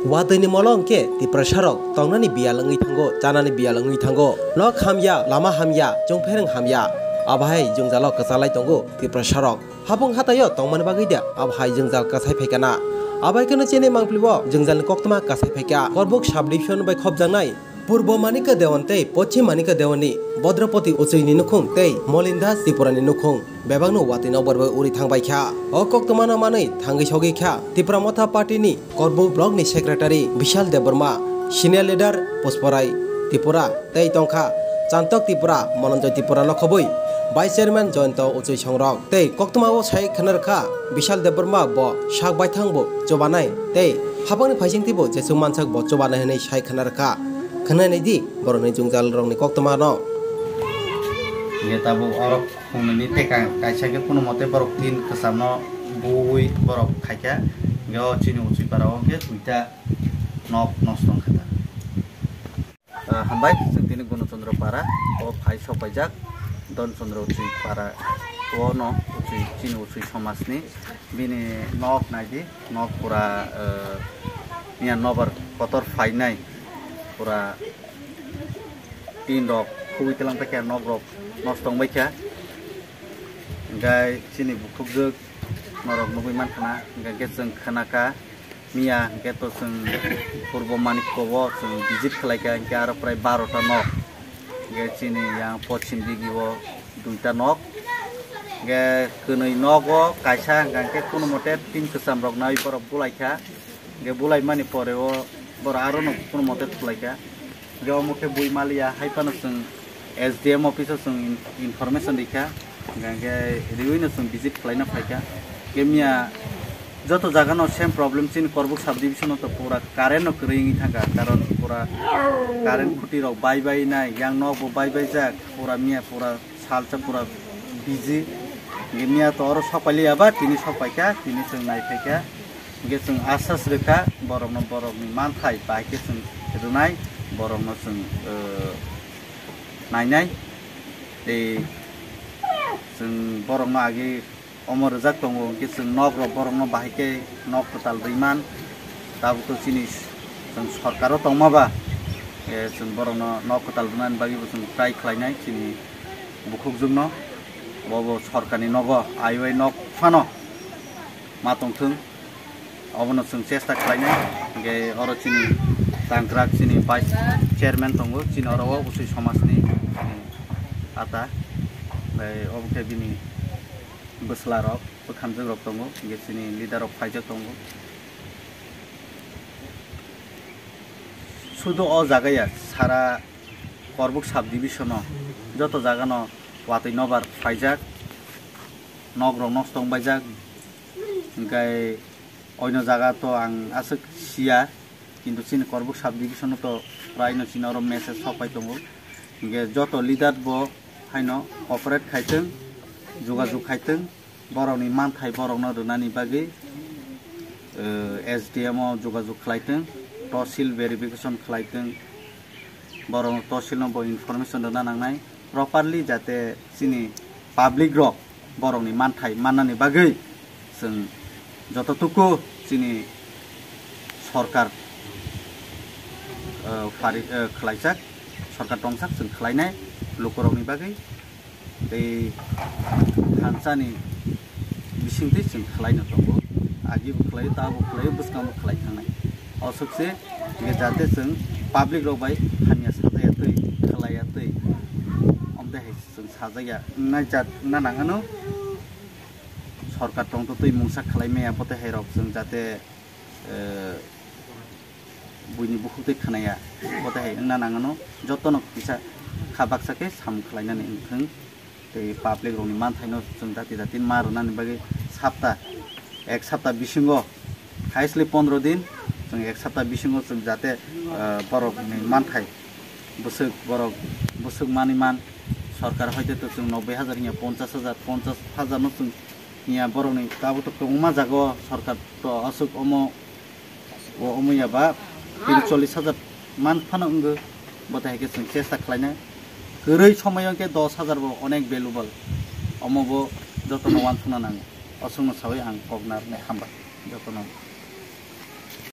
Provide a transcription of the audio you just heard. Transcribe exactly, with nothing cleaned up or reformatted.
Watwi ni molo hwnkhe Tiprasarok tongnani biyal wngwi thango, chanani biyal wngwi thango. Nok hamya, lama hamya, chwngphereng hamya. Abohai jwngjalo kwchalai tongo Tiprasarok. Habung hataio tongmani bagwi de abohai jwngjal kwsai phaikha na. Abai kheno chini mangpili bo jwngjalni koktwma kwsai phaikha. Korbuk subdivision bai khopjaknai Purbo Manikya Dewan tei Poschim Manikya Dewan ni Bodropoti Uchui ni nukhung tei Molin Das Tripura ni nukhung bebakno watwi nokbar bai uri thangbai kha. O koktwmano manwi thangwi sogwi kha Tipra Motha Party ni Korbuk Block ni Secretary Bishal Debbarma, Senior Leader Pushparai Tripura tei tongkha Chantok Tripura, Mononjoy Tripura nokhobwi Vice Chairman Jayanta Uchui Songrok. Tei koktwmao sai khna rwkha Bishal Debbarma bo sak baithang bo chubanai tei hapangni phaisingtwi bo jesuk mansak bo chubanai hwnwi sai khna rwkha. Khwnai naidi borokni jwngjal rokni koktwmano. Hingke tabuk oro khumnini tekang kaisa khe kunumote borok tin kwchamno bui borok khaikha. Hingke o chini Uchui para o hingke duita nok nosto wngkha ta. Ah, hambai, chwng tini Gono Chandra para o phai sok paijak, Don Chandra Uchui para o no Uchui, chini Uchui somajni bini nok naidi, nok pura, eh, miya nobar kotor phainai, pura tin rok khubui telang paikha, nok rok nosto wngbaikha, hingke chini bukhukjwk norok nugui mankha na, hingke chwng khnakha. Miya hingke to chwng Purbo Manikya o chwng visit khlaikha, hingke aro prai barota nok. Hingke chini yang pochim digi o duita nok. Hingke kwnwi nogo kaisa hingka hingke kunumote tin kwcham rok nawi borok bulaikha. Hingke bulaimani pore o borok aro no kunumote thulaikha. Hingke omo khe bui maliya, hai phano chwng S D M office o chwng in-, information rikha, hingke riwi no chwng visit khlaina phaikha. Hingke miya joto jaga no same problem, chini Korbuk subdivision o to pura current no kwrwi wngwi thangkha, karon pura current khuti rok bai bai nai, yang nok bo bai bai jak, pura miya pura salsa pura busy. Hingke miya to oro sok pailiya ba, tini sok paikha, tini chwng nai phaikha. Hingke chwng asas rwkha, borokno borokni manthai bai khe chwng rwnai, borokno chwng, eh, nainai. Tei chwng borokno agi omo rwjak tongo, hingke chwng nok rok borokno bahai khe nok kwtal rwi man. Tabuk to chini chwng sorkaro tongma ba, eh, chwng borokno nok kwtal rwnani bagwi bo chwng try khlainai chini bukhukjwkno. Bo bo sorkarni nogo aiwai nok phano ma tongthwng. Obono chwng chesta khlainai, hingke oro chini tangkrak chini vice chairman tongo, chini oro o Uchui somajni chini ata, bai obo khe bini bwsla rok, bwkhamjwk rok tongo, hingke chini leader rok phaijak tongo. Sudu o jaga ya, sara Korbuk subdivision o joto jaga no watwi nobar phaijak, nok rok nosto wngbaijak, hingke oino jaga to ang aswk siya, kintu chini Korbuk subdivision o to prai no chini oro message sok pai tongo, hingke joto leader bo haino cooperate khaitwng, jogajog khaitwng, borokni manthai borokno rwnani bagwi, eh, S D M o jogajog khlaitwng, tosil verification khlaitwng, borok tosilno bo information rwna nangnai properly, jate chini public rok borokni manthai mannani bagwi chwng joto tuku chini sorkar, eh, phari, eh, khlaijak, sorkar tongsak chwng khlainai lukurokni bagwi. Tei thansani bisingtwi chwng khlaino tongo, agibo khlaio, tabuk khlaio, bwskango khlai thangnai. Oswk se hingke jate chwng public rok bai hamya sajaya twi, khlaiya twi, omtwi hai chwng sajaya wngnai jat wngna nang ano. Sorkar tongtwtwi mungsa khlai maya, botwi hai rok chwng jate eh, buini bukhuk tei khwnaya, botwi hai wngna nang ano, jotono kisa kha baksa khe samung khlainani wngthwng, tei public rokni manthaino chwng jati jati ma rwnani bagwi sapta, ek sapta bisingo, highly pondro din, chwng ek sapta bisingo chwng jate, eh, borokni manthai, bwswk borok, bwswk manwi man, sorkar hoite to chwng noboi hajar hinya ponchas hajar, ponchas hajar no chwng hinya borokni tabuk to kwbangma jaga o sorkar to aswk omo O omo ya ba tini chollish hajar man phano wngwi, bo tai hai khe chwng chesta khlainai. Kwrwi somoyo khe dos hajar bo onek valuable. Omo bo jotono uansukna nango. Aswkno sawi ang kok narwknai, hambai jotono.